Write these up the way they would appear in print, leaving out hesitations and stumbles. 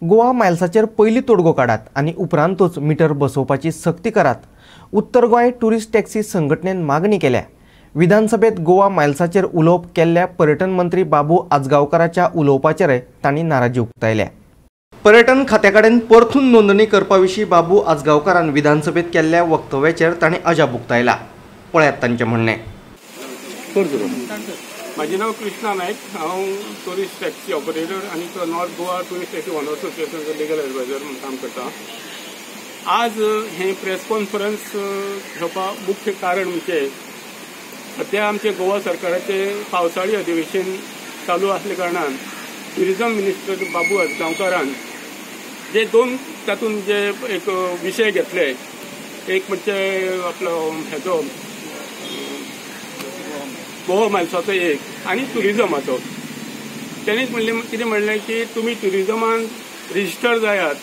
गोवा मायल्साचेर पयलीं तोडगो काडात आनी उपरांतूच मिटर बसोवपाची सक्ती करात. उत्तर गोंय टुरिस्ट टॅक्सी संघटनेन मागणी केल्या. विधानसभेत गोवा मायल्साचेर उलोवप केल्ल्या पर्यटन मंत्री बाबू आजगांवकाराच्या उलोवपाचेरय तांणी नाराजी उक्तायल्या. पर्यटन खात्या कडेन परतून नोंदणी करपा विशीं बाबू आजगांवकारान विधानसभेत केल्ल्या वक्तव्याचेर तांणी अजाप उक्तायला. पळयात तांचें म्हणणें. म्हाजें नांव कृष्णा नायक, हांव टुरिस्ट टॅक्सी ऑपरेटर आनी North Goa tourist taxi owner असोसिएशनाचो legal adviser म्हणून काम करता. आज हें प्रेस कॉन्फरन्स घेवपा मुख्य कारण म्हणजे सद्या आमचे गोवा सरकाराचें पावसाळी अधिवेशन चालू आसल्या कारणान ट्युरिजम मिनिस्टर बाबू आजगांवकारान जे दोन तातूंत जे एक विशय घेतले, एक म्हणजे आपलो हेजो गोवा मायल्साचो एक आनी ट्युरिजमाचो. तेणीच म्हणलें कितें म्हणलें की तुमी ट्युरिजमान रजिस्टर जायात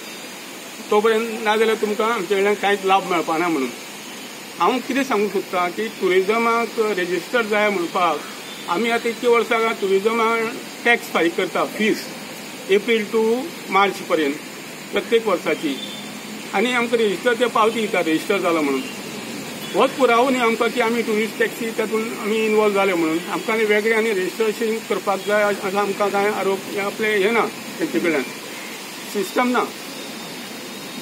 तो पर्यंत, नाजाल्यार तुमकां आमचे कडल्यान कांयच लाभ मेळपाना म्हणून. हांव कितें सांगूंक सोदतां की ट्युरिजमाक रजिस्टर जाय म्हणपाक आमी आतां इतलीं वर्सां ट्युरिजमान टॅक्स फारीक करता, फीस एप्रील टू मार्च पर्यंत प्रत्येक वर्साची, आनी आमकां रजिस्टर ते पावती दिता रजिस्टर जाला म्हणून. होच पुरावो न्ही आमकां की आमी ट्युरिस्ट टॅक्सी तातूंत आमी इनवॉल्व जाले म्हणून. आमकां आनी वेगळे आनी रजिस्ट्रेशन करपाक जाय असो आमकां कांय आरोप आपले हे ना, तेंचे कडल्यान सिस्टम ना.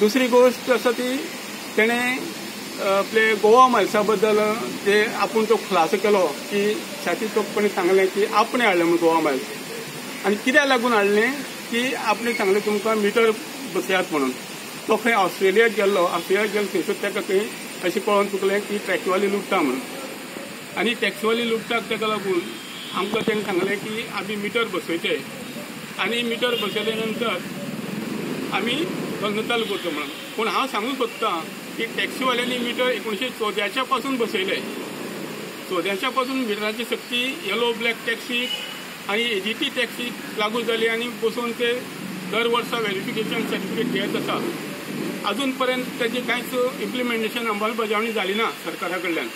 दुसरी गोश्ट आसा ती तेणें आपले गोवा मायल्सा बद्दल जे आपूण तो खुलासो केलो की छाती तोपपणी सांगलें की आपणें हाडलें म्हणून गोवा मायल्स, आनी कित्याक लागून हाडलें की आपणें सांगलें तुमकां मिटर बसयात म्हणून. तो खंय ऑस्ट्रेलियाक गेल्लो, ऑस्ट्रेलियाक गेलो थंयसर ताका खंय अशें कळोन चुकलें की टॅक्सीवाले लुट्टा म्हणून, आनी टॅक्सीवाले लुट्टाक ताका लागून आमकां तेणें सांगलें की आमी मिटर बसयते आनी मिटर बसयले नंतर आमी धंदो चालू करता म्हणून. पूण हांव सांगूंक सोदतां की टॅक्सीवाल्यांनी मिटर 1914 पासून बसयले. 14 पासून मिटराची सक्ती येलो ब्लॅक टॅक्सीक आनी एजीटी टॅक्सीक लागू जाली आनी बसोवन ते दर वर्सा व्हेरिफिकेशन सर्टिफिकेट घेत आसा. अजून पर्यंत ताची कांयच इम्प्लिमेंटेशन अंमलबजावणी जाली ना सरकारा कडल्यान.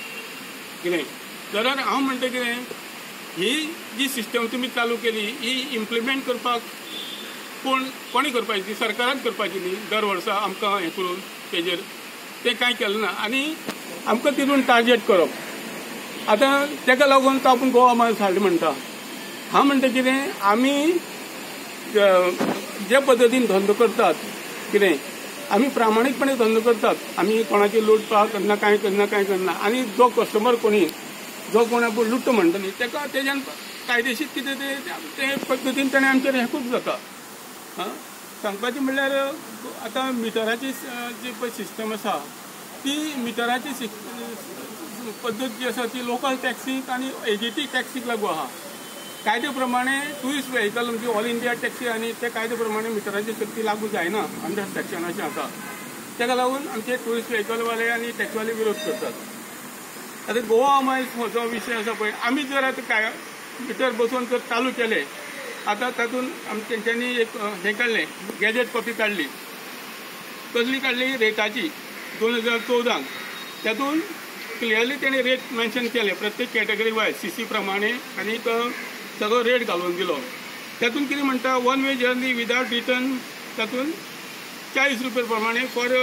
कितें जाल्यार हांव म्हणटा कितें, ही जी सिस्टम तुमी चालू केली ही इम्प्लिमेंट करपाक कोण कोणी करपाची, ती सरकारान करपाची न्ही. दर वर्सा आमकां हें करून तेजेर तें कांय केलें ना आनी आमकां तितून टार्गेट करप. आतां ताका लागून तो आपूण गोवा मायल्स हाडलें म्हणटा. हांव म्हणटा कितें, आमी जे पद्दतीन धंदो करतात कितें आमी प्रामाणीकपणे धंदो करतात, आमी कोणाची लुटपाक करना, कांय करना, कांय करना. आनी जो कस्टमर कोणी जो कोण आपूण लुट्टा म्हणटा न्ही ताका तेज्यान कायदेशीर कितें ते पद्दतीन ताणें आमचेर हें खूब जाता. सांगपाचें म्हणल्यार आतां मिटराची जी पळय सिस्टम आसा ती मिटराची पद्दत जी आसा ती लोकल टॅक्सीक आनी एजीटी टॅक्सीक लागू आसा. कायद्या प्रमाणे टुरिस्ट व्हेकल म्हणजे ऑल इंडिया टॅक्सी आनी ते कायद्या प्रमाणे मिटराची सक्ती लागू जायना अंडर सेक्शन अशें आसा. ताका लागून आमचे टुरिस्ट व्हेकलवाले आनी टॅक्सीवाले विरोध करतात. आतां गोवा मायल्स हो जो विशय आसा पळय, आमी जर आतां काय मिटर बसोवन जर चालू केलें आतां तातूंत तेंच्यांनी एक हें काडलें, गॅजेट कॉपी काडली. कसली काडली? रेटाची 2014. तातूंत क्लियरली तेणें रेट मेन्शन केले प्रत्येक कॅटेगरी वायज सीसी प्रमाणे आनी सगळो रेट घालून दिलो. तातूंत कितें म्हणटा, one way journey without return तातूंत 40 रुपये प्रमाणे फॉर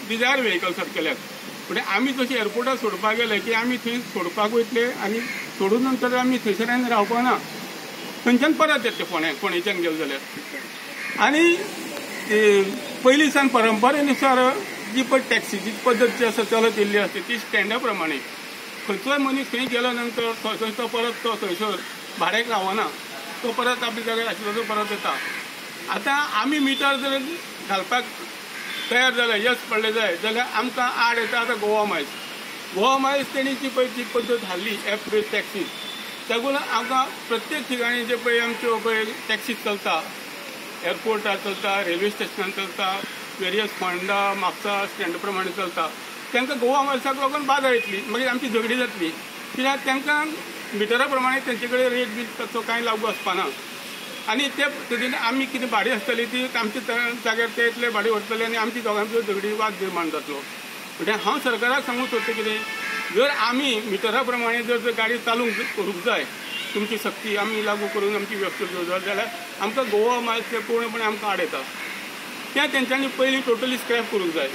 डिजायर व्हेकल सारकेल्याक. म्हणजे आमी जशें एअरपोर्टार सोडपाक गेले की आमी थंय सोडपाक वयतले आनी सोडून नंतर आमी थंयसर आनी रावपा ना, थंयच्यान परत येतले फोंड्या, फोंडेच्यान गेले जाल्यार. आनी पयलीं सावन परंपरेनुसार जी पळय टॅक्सीची पद्दत जी आसा चलत येयल्ली आसता ती स्टँडा प्रमाणे खंयचोय मनीस खंय गेलो नंतर थंयसर तो परत तो थंयसर भाड्याक रावना, तो परत आपल्या जाग्यार आशिल्लो तो परत येता. आतां आमी मिटर जर घालपाक तयार जाले, यस पडलें जाय जाल्यार आमकां आड येता आतां गोवा मायल्स. गोवा मायल्स तेणी जी पळय जी पद्दत हाडली एप बेज टॅक्सी, ताका आमकां प्रत्येक ठिकाणी जे पळय आमच्यो पळय टॅक्सी चलता, एअरपोर्टार चलता, रेल्वे स्टेशनार चलता, वेरियस फोंडा म्हापसा स्टँडा प्रमाणे चलता, तांकां गोवा मायल्साक लागून बादा येतली, मागीर आमची झगडी जातली. कित्याक तांकां मिटरा प्रमाणे तेंचे कडेन रेट बी ताचो कांय लागू आसपाना आनी ते पद्दतीन आमी कितें भाडी आसतली ती आमच्या जाग्यार ते येतले भाडी व्हरतले आनी आमची दोगांची झगडी वाद निर्माण जातलो. म्हणजे हांव सरकाराक सांगूंक सोदता कितें, जर आमी मिटरा प्रमाणे जर गाडी चालू करूंक जाय तुमची सक्ती आमी लागू करून आमची वेवस्था जाल्यार आमकां गोवा मायल्स पूर्णपणे आमकां आड येता. तें तेंच्यांनी पयलीं टोटली स्क्रॅप करूंक जाय.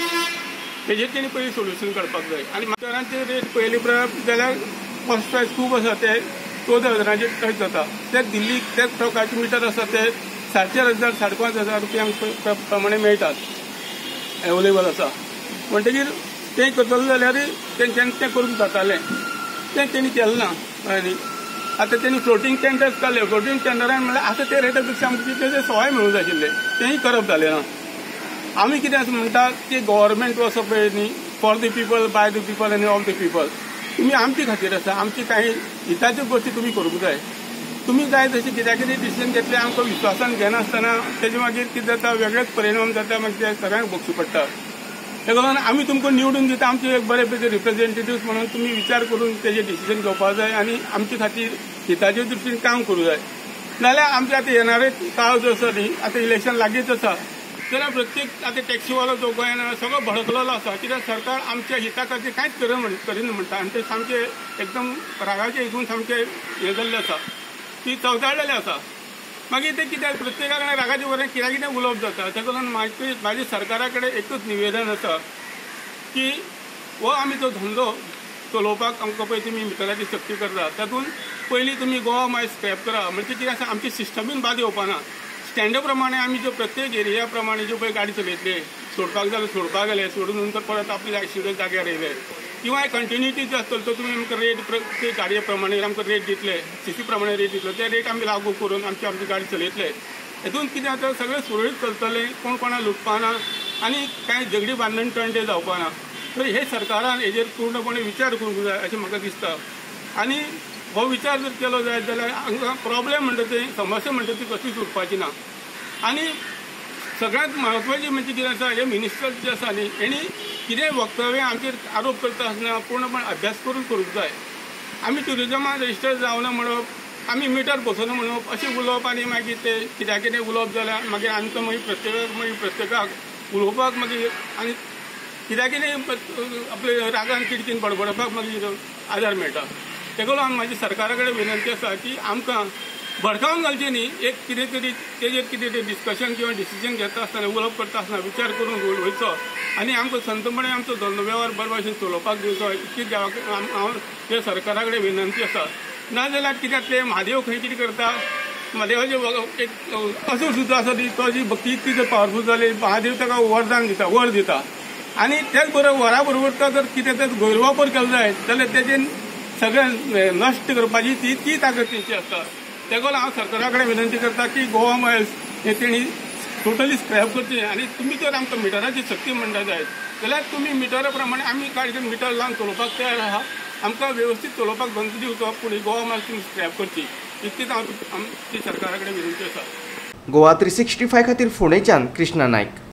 तेजेर तेणी पयलीं सोल्युशन काडपाक जाय. आनी मिटरांचे रेट पयलीं जाल्यार कॉस्ट प्रायस खूब आसा, ते 14,000 टच जाता. ते दिल्लीक ते ट्रकाचे मिटर आसा ते 4,500 5,500 रुपयांक प्रमाणे मेळटात, एवेलेबल आसा. म्हणटगीर तें करतले जाल्यार तेंच्यांनी तें करूंक जातालें, तें तेणी केलें ना. कळ्ळें न्ही? आतां तेणी फ्लोटींग टेंडर्स काडले. फ्लोटींग टेंडरान म्हणल्यार आतां ते रेटा पेक्षा आमकां तितलें सवाय मेळूंक जाय आशिल्लें, तेंय करप जालें ना. आमी कितें आसा म्हणटा की गव्हर्मेंट असो पळय न्ही, for the people, by the people आनी ऑफ the people. तुमी आमचे खातीर आसा, आमची कांय हिताच्यो गोश्टी तुमी करूंक जाय. तुमी जाय तशें कित्याक कितें डिसिजन घेतलें आमकां विश्वासान घेनासतना तेजे मागीर कितें जाता, वेगळेच परिणाम जाता, मागीर ते सगळ्यांक भोगचें पडटा. ताका लागून आमी तुमकां निवडून दिता, आमचे एक बरे पैकी रिप्रेझेंटेटिव्ह म्हणून तुमी विचार करून तेजे डिसिजन घेवपाक जाय आनी आमचे खातीर हिताचे दृश्टीन काम करूंक जाय. नाजाल्यार आमचे आतां येणारे काळ जो आसा न्ही, आतां इलेक्शन लागींच आसा, जाल्यार प्रत्येक आतां टॅक्सीवालो जो गोंयान सगळो भडकलेलो आसा, कित्याक सरकार आमच्या हिता खातीर कांयच करिना म्हणटा आनी ते सामके एकदम रागाचे हितून सामके हें जाल्ले आसा, ती चवताळलेले आसा. मागीर ते कित्याक प्रत्येका कडेन रागाचे वरें कित्याक कितें उलोवप जाता. ताका लागून म्हाजे सरकारा कडेन एकूच निवेदन आसा की हो आमी जो धंदो चलोवपाक आमकां पळय तुमी मिटराची सक्ती करता, तातूंत पयलीं तुमी गोवा मायल्स स्क्रॅप करा. म्हणजे कितें आसा, आमची सिस्टमीन बाद येवपाना. स्टँडा प्रमाणे आमी ज्यो प्रत्येक एरिया प्रमाणे ज्यो पळय गाडी चलयतले, सोडपाक जाल्यार सोडपाक गेले, सोडून नंतर परत आपली शिडो जाग्यार येयले, किंवा कंटिन्युटी जो आसतलो तो तुमी आमकां रेट प्रत्येक गाडये प्रमाणे आमकां रेट दितले, सीसी प्रमाणे रेट दितले, ते रेट आमी लागू करून आमची आमची गाडी चलयतले. हेतून कितें जाता, सगळें सुरळीत चलतलें, कोण कोणाक लुटपाना आनी कांय झगडी बांदण तंटे जावपाना. तर हे सरकारान हेजेर पूर्णपणे विचार करूंक जाय अशें म्हाका दिसता. आनी हो विचार जर केलो जायत जाल्यार हांगा प्रॉब्लेम म्हणटा ते, समस्या म्हणटा ती कसलीच उरपाची ना. आनी सगळ्यांत म्हत्वाचें म्हणजे कितें आसा, हे मिनिस्टर जे आसा न्ही, हेणी कितेंय वक्तव्य आमचेर आरोप करता आसतना पूर्णपणे अभ्यास करून करूंक जाय. आमी ट्युरिजमान रजिस्टर जावना म्हणप, आमी मिटर बसोवना म्हणप, अशें उलोवप आनी मागीर ते कित्याक कितें उलोवप जाल्यार मागीर आमकां मागीर प्रत्येकाक उलोवपाक मागीर आनी कित्याक कितें आपले रागान किटकीन बडबडपाक मागीर आदार मेळटा. ताका लागून म्हाजी सरकारा कडेन विनंती आसा की आमकां भडकावन घालचें न्ही, एक कितें तरी तेजेर कितें तरी डिस्कशन किंवा डिसिजन घेता आसतना, उलोवप करता आसतना विचार करून वयचो आनी आमकां संतपणे आमचो धंदो वेव्हार बरे भाशेन चलोवपाक दिवचो, इतकी हांव त्या सरकारा कडेन विनंती आसा. नाजाल्यार कित्याक ते म्हादेव खंय कितें करता, म्हादेवाचे एक असो सुद्दां आसा ती तो जी भक्ती इतकी जर पावरफूल जाली, महादेव ताका वरदान दिता, वर दिता. आनी त्याच बरोबर वरा बरोबर तो जर कितें तर गैरवापर केलो जायत जाल्यार तेजें सगळें नश्ट करपाची ती ताकद तेंची आसता. ताका लागून हांव सरकारा कडेन विनंती करता की गोवा मायल्स हे तेणी टोटली स्क्रॅप करचें आनी तुमी जर आमकां मिटराची सक्ती म्हणटा जायत जाल्यार तुमी मिटरा प्रमाणे आमी गाडी मिटर लावन चलोवपाक तयार आहा, आमकां वेवस्थीत चलोवपाक धंदो दिवचो, पूण गोवा मायल्स तुमी स्क्रॅप करची, इतलीच हांव आमची सरकारा कडेन विनंती आसा. गोवा 365 खातीर फोंडेच्यान कृष्णा नायक.